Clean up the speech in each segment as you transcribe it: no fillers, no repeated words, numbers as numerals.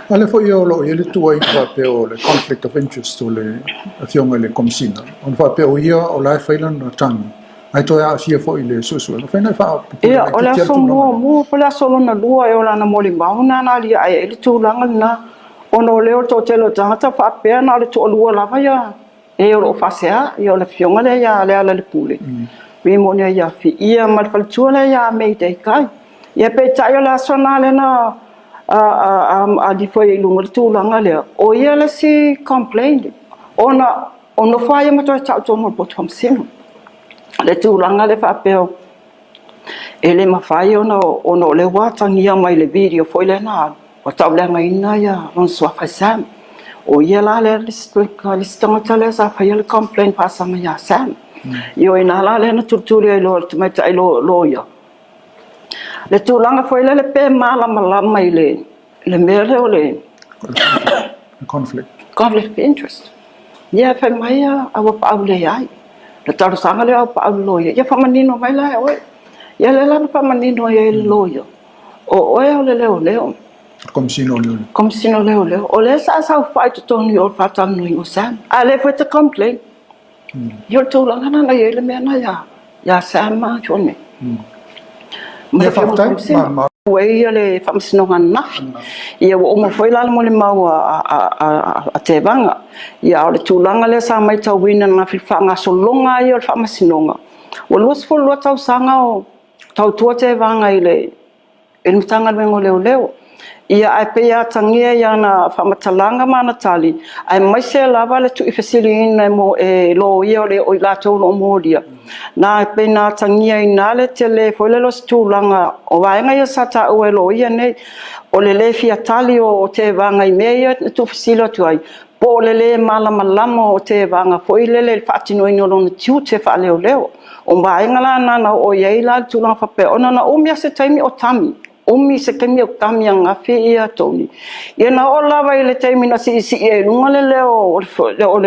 A lea foi o lo o i ai le tuuaiga faapea o le conflict of interest o le Afioga i le Komesina, ona faapea o ia o la e fai lana tagi, ae toe aafia foi i le suesuega. Fai na e faapupula Ia, o le laitiiti lava le aso tulaga lea. muamua po o le aso lona lua ea o lana molimau na na aliae ai le tulaga lena, ona o lea o le toatele o tagata faapea na o le toalua lava ia e o lo o faasea, ia o le afioga lea ia Lealailepule, Rimoni Aiafi, ia ma le faletua lea ia Mayday Kai. Ia peitai o le aso lena lea na alifo ai i luga le tulaga lea, o ia le isi complain, ona o nofo lava ia ma toe tau tonu o le poto faamasino. Le tulaga lea faapea e le mafai ona o lea ua atagia mai le video foi lea na alu, ua tauleagaina ia lona suafa e Sam. O ia la lea le isi tagata lea sa faia le complaint faasaga ia Sam. Ia o i ina la lea na tulituli ai loa e le tamaitai loia le tulaga foi lele pe malamalama i le mea lea o le conflict. Conflict of interest. Ia fai mai a ua paau leai. Le talosaga lea ua paau le loia. Ia faamanino mai la e oe. Ia lea la na faamanino ai e le loia. O oe o le leoleo. Komesina o leoleo. Komesina o leoleo. O lea sa saofai i totonu o le faatalanoaina o Sam. A lea foi te complain. Ia o le tulaga lena na i ai le mea lena ia ia Sam ma Johnny. Ma Ia le Afioga i le faafetai. Komesina. Ma Ua i ai le faamasinoga ananafi. Ia ua uma foi la le molimau a Tevaga. Ia a o le tulaga lea sa matauina ananafi i le faagasologa ia o le faamasinoga, ua 22 tausaga o tautua Tevaga i le i le Matagaluega o Leoleo. Ia ae pei e atagia i ana faamatalaga ma ana tali, aemaise lava le tuuifesiliina e mo e loia o le o i latou o lo o molia. Na e pei na atagia i ina le tele foi lele o se tulaga o vaega ia sa taua e loia nei, o le le fia tali o Tevaga i mea ia na tuufesili atu ai, po o le le malamalama o Tevaga foi lele i le faatinoina o lona tiute faaleoleo. O vaega la na na oo i ai la le tulaga faapea, ona na umi lava se taimi o tami, umi se taimi o tami ananafi ia Tony. Ia na oo lava i le taimi na siisii ai i luga le leo o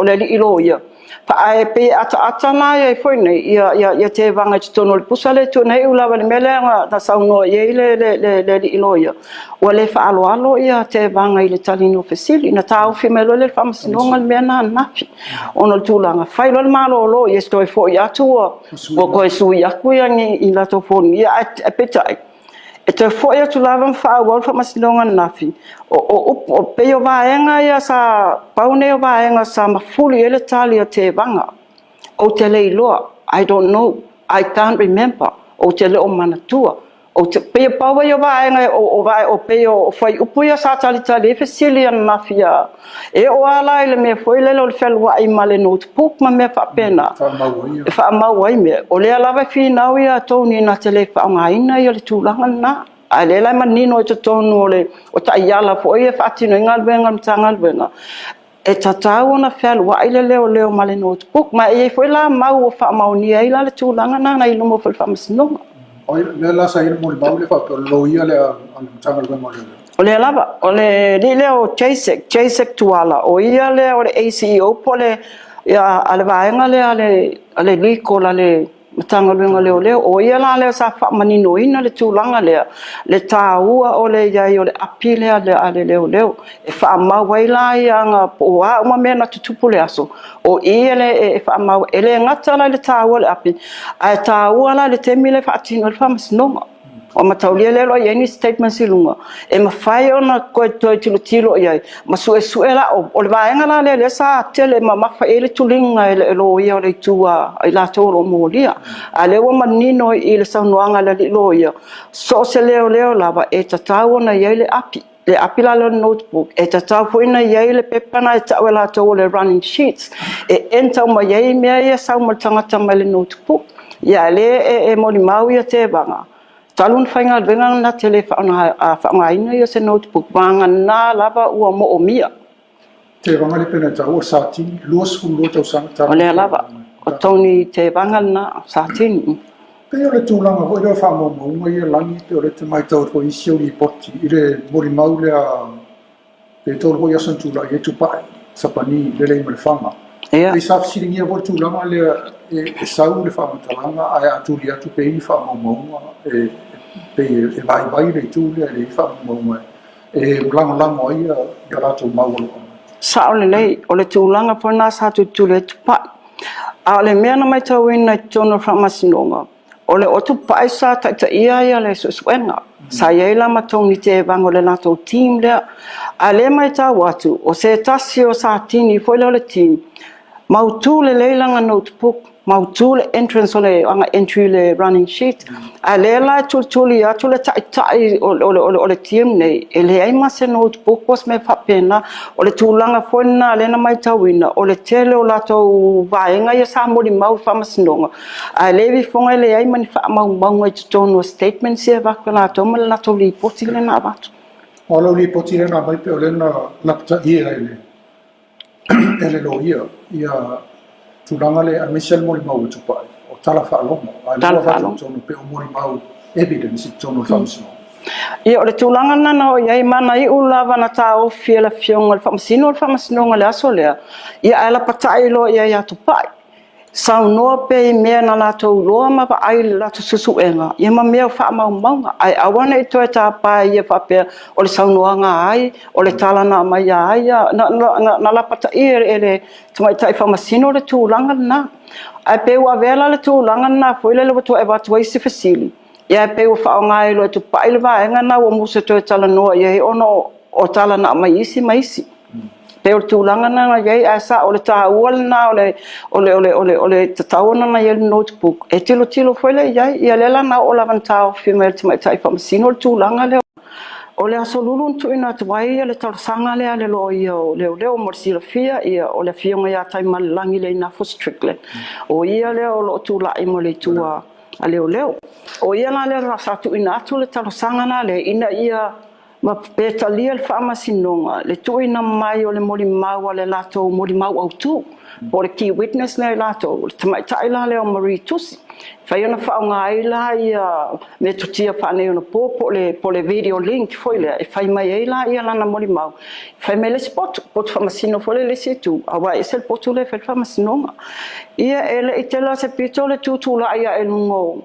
le alii loia, ae pei e ataata la ai foi nei ia Tevaga i totonu o le pusa lea e tuuina iu lava i le mea lea na saunoa i ai le alii loia, ua le faaaloalo ia Tevaga i le taliina o fesili. Na taofi mai loa lea e le faamasinoga le mea lena ananafi, ona o le tulaga, fai loa le malolo, ia toe foi atu ua toe sui atu ia ni latou foliga, ae peitai, e toe foi atu lava ma faaauau le faamasinoga ananafi. O pei o vaega ia sa, pau nei o vaega sa mafuli i ai le tali a Tevaga. Ou te le iloa, I don't know, I can't remember, ou te le o manatua. Ou te, pei e pau ai o vaega o pei o fuaiupu ia sa talitali ai fesili ananafi a e oo lava la i le mea foi lele o le fealuai ma le notebook ma mea faapena. E faamau ai mea. O lea lava e finau ia Tony na te le faaaogaina ia le tulaga lena. A o lea la e manino i totonu o le o taiala foi e faatino ai galuega a le Matagaluega, e tatau ona fealuai le leoleo ma le notebook. Ma e i ai foi la mau ua faamaonia ai la le tulaga lena na i luma foi o le faamasinoga. O lea la sa i ai le molimau lea faapea o le loia lea a le Matagaluega o Leoleo. O lea lava, o le alii lea o Jasek, Jasek Tuala, o ia lea o le ACEO po o le, a le vaega lea a le legal a le Matagaluega o Leoleo. O ia la lea sa faamaninoina le tulaga lea, le taua o le i ai o le api lea a le leoleo, e faamau ai la ia aga po o a uma mea na tutupu i le aso, o i e faamau. E le gata la i le taua o le api, ae taua la i le taimi lea e faatino ai le faamasinoga. Ua mataulia lea o lo o i ai ni statements i luga, e mafai ona toe tilotilo i ai ma suesue la, o le vaega la lea lea sa tele mamafa i ai le tuliga e le loia o le itu a i latou o lo o molia. A o lea ua manino i le saunoaga a le alii loia, so o se leoleo lava e tatau ona i ai le api. Le api la lea o le notebook, e tatau foi ona i ai le pepa lena e tau e latou o le running sheets, e enter uma i ai mea ia e sau ma le tagata mai le notebook. Ia, a o lea e molimau ia Tevaga, talu ona faigaluega na te le faaaogaina ia se notebook, vagana lava ua moomia. Tevaga le pena taua Satini, 22 tausaga talu. O lea lava, o Tony Tevaga lena, Satini. Pei o le tulaga foi lea o faamaumauga ia lagi, pei o lea e te matau atu foi i isi au lipoti i le molimau lea pe tolu foi aso na tulai ai Tupai, Sapani, Leleimalefanga. Pei sa fesiligia foi le tulaga lea e sau le faamatalaga ae a tuli atu pe i ai ni faamaumauga e pei e vaivai le itu lea e leai faamaumauga. E lagolago ai ia latou mau o lo o aumai. Sao lelei, o le tulaga foi lena sa tulituli ai Tupai. A o le mea na matauina i totonu o le Faamasinoga, o le o Tupai sa taitaia ia le suesuega. Sa i ai la ma Tony Tevaga o le latou team lea. A o lea e matau atu, o se tasi o Satini foi lea o le team, mautu lelei lana notebook, mautu le entrance o le ana entry i le running sheet. A lea la e tulituli atu le taitai o le team nei, e leai ma se notebook po o se mea faapena. O le tulaga foi lena lea na matauina, o le tele o latou vaega ia sa molimau i le faamasinoga, ae le ifoga e leai ma ni faamaumauga i totonu o statements ia e avatu e latou ma le latou lipoti lea na avatu. O lau lipoti lea na aumai pei o lea na lapataia e le e le loia ia tulaga lea aemaise le molimau a Tupai o tala faalogo a lea ua avatu i totonu pei o molimau evidence i totonu o le faamasinoga. Ia, o le tulaga lena na oo i ai, ma na iu lava na taofi e le Afioga i le Faamasino o le Faamasinoga i le aso lea, ia ae lapatai loa i ai ia Tupai. Saunoa pea i mea na latou iloa ma vaai i le latou suesuega, ia ma mea o faamaumauga, ae aua ne i toe tapa e ia faapea o le saunoaga a ai, o le tala na aumai a ai, na lapataia e le tamaitai faamasino le tulaga lena. Ae pei ua avea la le tulaga lena foi lele ua toe avatu ai se fesili, Ia e pei ua faaaoga ai loa e Tupai le vaega lena ua musu e toe talanoa i ai ona o tala na aumai isi ma isi. Pei o le tulaga lena na i ai, ae sao o le taua lena o le o le o le o le o le tatau ona na i ai le notebook e tilotilo foi lea i ai. Ia lea la na oo lava ina taofi mai e le tamaitai faamasino le tulaga lea. O le Aso Lulu na tuuina atu ai le talosaga lea a le loia o Leoleo mo le silafia, ia o le Afioga ia Taimalelagi Leinafo Strickland. O ia lea o lo o tulai mo le itu a a leoleo. O ia la lea sa tuuina atu le talosaga la lea ina ia pe talia le faamasinoga le tuuina mai o le molimau a le latou molimau autu po o le key witness lea i latou, o le tamaitai la lea o Marie Tusi. E fai ona faaaoga ai la ia metotia faaneionapo po o le video link foi lea e fai mai ai la ia lana molimau. Fai mai le isi potu, potu faamasino foi lea i le isi itu, aua e ese le potu lea e fai le faamasinoga. Ia, e le i tele lava se pito le tutulai ae i luga o,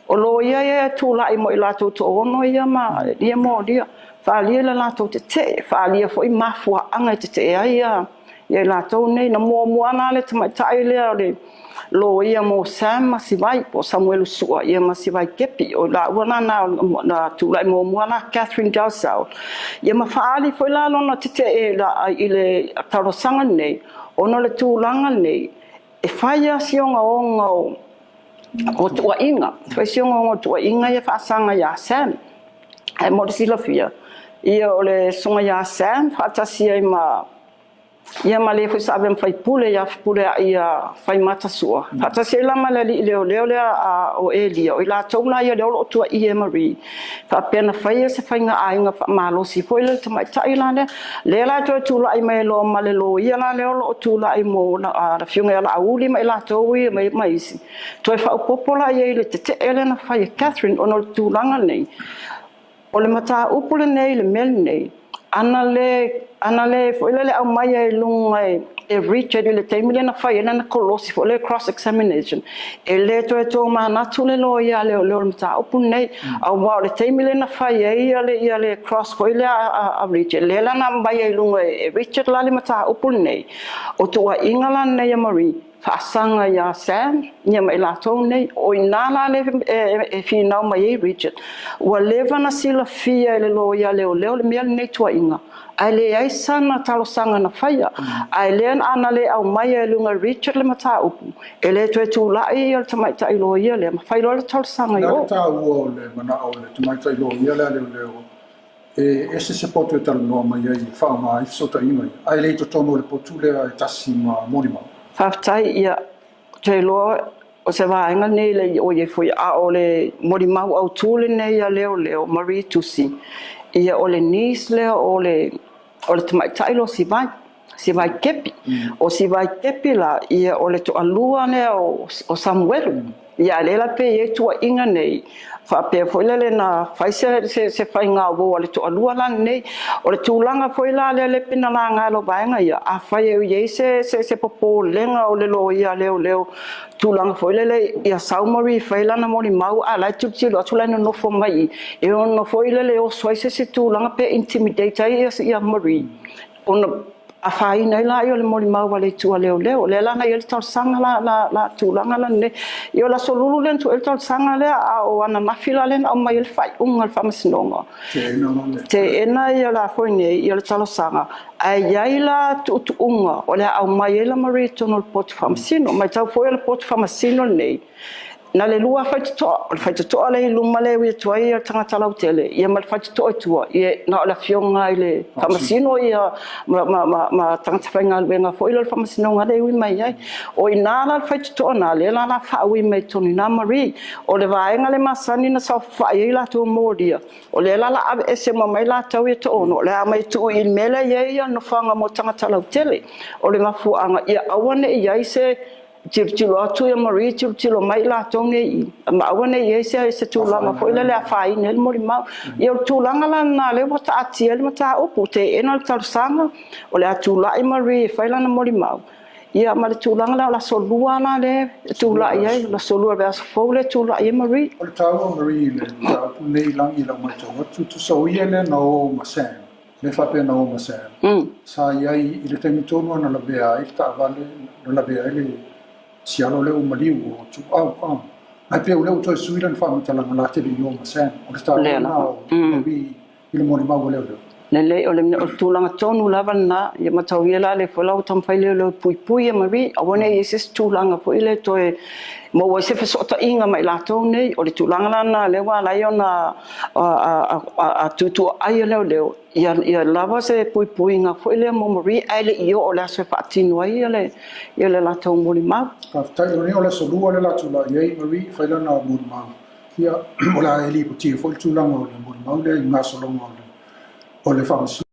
o loia ia e tulai mo i latou toaono ia ma ia molia, faaalia le latou tetee, faaalia foi mafuaaga e tetee ai ia ia i latou nei. Na muamua la le tamaitai lea o le loia mo Sam ma Sivai, po o Samuelu Sua ia ma Sivai Kepi, o i laua la na, na tulai muamua la Catherine Dalzell, ia ma faaali foi la lona tetee i le talosaga lenei, Ona o le tulaga lenei, e fai lava si ogaoga o tuuaiga, e fai si ogaoga o tuuaiga ia faasaga ia Sam. Ae mo le silafia, ia o le susuga ia Sam faatasi ai ma ia ma le foi sa avea ma faipule ia Fepuleai ia Faimata Sua, faatasi ai la ma le alii leoleo lea o Elia, o i latou la ia lea o lo o tuuaia e Marie, faapea na faia se faiga aiga faamalosi foi lea i le tamaitai la lea. Lea la e toe tulai mai loa ma le loia la lea o lo o tulai mo le Afioga ia Laauli ma i latou ia ma isi, toe faaopoopo la i ai le tetee lea na fai e Catherine ona o le tulaga lenei. O le mataupu lenei i le mea lenei, ana le, ana le foi lele aumaia i luga e, e Richard i le taimi lea na fai ai lana kolosi foi lea cross examination, e le toe tomanatu le loia a leoleo i le mataupu lenei, aua o le taimi lea na fai ai ia le, ia le cross foi lea a, a Richard, lea la na aumaia i luga e Richard la le mataupu lenei, o tuuaiga la lenei a Marie, faasaga ia Sam ia ma i latou nei. O i ina la lea e finau mai ai Richard, ua leva ona silafia e le loia leoleo le mea lenei tuuaiga, ae leai sana talosaga na faia. Ae lea ana le aumaia i luga e Richard le mataupu, e le toe tulai ia le tamaitai loia lea ma fai loa le talosaga i o. O le a le taua o le manao o le tamaitai loia lea leoleo e ese se potu e talanoa mai ai e faaaoga ai fesootaiga ia, ae le i totonu o le potu lea e tasi ma molimau. Faafetai, ia, ou te iloa o se vaega lenei le i o i ai foi, a o le molimau autu lenei a Leoleo, Marie Tusi, ia o le niece lea o le, o le tamaitai lea o Sivai, Sivai Kepi. O Sivai Kepi la, ia o le toalua lea o, o Samuelu. Ia, a lea la pei e i ai tuuaiga nei, faapea foi lele na fai se, se, se faigauo a le toalua la lenei. O le tulaga foi la lea le pei na laga e lou vaega ia, afai e i ai se, se, se popolega o le loia leoleo, tulaga foi lele ia sau Marie fai lana molimau, a la e tilotilo atu la e nonofo mai i, e ono foi lele oso ai se isi tulaga pe intimidate ai ia, ia Marie, ona afaina ai laia o le molimau a le itu a leoleo. O lea la na i ai le talosaga la, la, la tulaga la lenei. Ia o le Aso Lulu lea na tuu ai le talosaga lea, a o ananafi la lea na aumai ai le faaiuga a le Faamasinoga. Teena ia la foi nei ia le talosaga, ae i ai la tuutuuga o le a aumai ai la Marie i totonu o le potu faamasino. Matau foi o le potu faamasino lenei, na le lua faitotoa, o le faitotoa lea i luma lea e ui atu ai le tagata lautele, ia ma le faitotoa i tua, ia na o le afioga i le faamasino ia ma, ma, ma, ma tagata faigaluega foi lea o le faamasinoga lea e ui mai ai. O i ina la le faitotoa na, lea la la faaui mai totonu i ina Marie. O le vaega le masani na saofafai ai latou molia, o lea la la aveese uma mai latou ia toono, o le a mai tuu i le mea lea e i ai ia nofoaga mo tagata lautele. O le mafuaaga ia aua ne i i ai se tilotilo atu ia Marie, tilotilo mai i latou nei i, ma aua ne i i ai se, se tulaga foi lele e afaina ai le molimau. Ia o le tulaga la lena lea ua taatia ai le mataupu, teena le talosaga, o le a tulai Marie e fai lana molimau, ia ma le tulaga lea o le aso lua la lea e tulai ai, le aso lua o le vaiaso fou lea e tulai ai Marie. O le taua Marie i le mataupu lenei i lagi i lau matau atu, tusa o ia lea na o ma Sam, lea faapea na o ma Sam, sa i ai i le taimi tonu lava na lavea ai le taavale, na lavea ai le sialo lea ua maliu o Tuuau, a. Ae pei o lea ua toe sui lana faamatalaga la te le i o ma Sam. O le taua lena o Marie i le molimau a leoleo. Lelei, o le, o le tulaga tonu lava lena, ia mataulia la lea foi la ua taumafai leoleo e puipui ia Marie, aua ne i i ai se isi tulaga foi lea e toe maua ai se fesootaiga ma i latou nei. O le tulaga la lena lea ua ala ai ona a tuutuuaai e leoleo, ia, ia lava se puipuiga foi lea mo Marie, ae le i oo i le aso e faatino ai ia le, ia le latou molimau. Faafetai. O lenei o le aso lua lea o le a tulai ai Marie e fai lana molimau. Ia, o le a e lipotia foi le tulaga o le molimau lea i gasologa o le, o le Faamasinoga.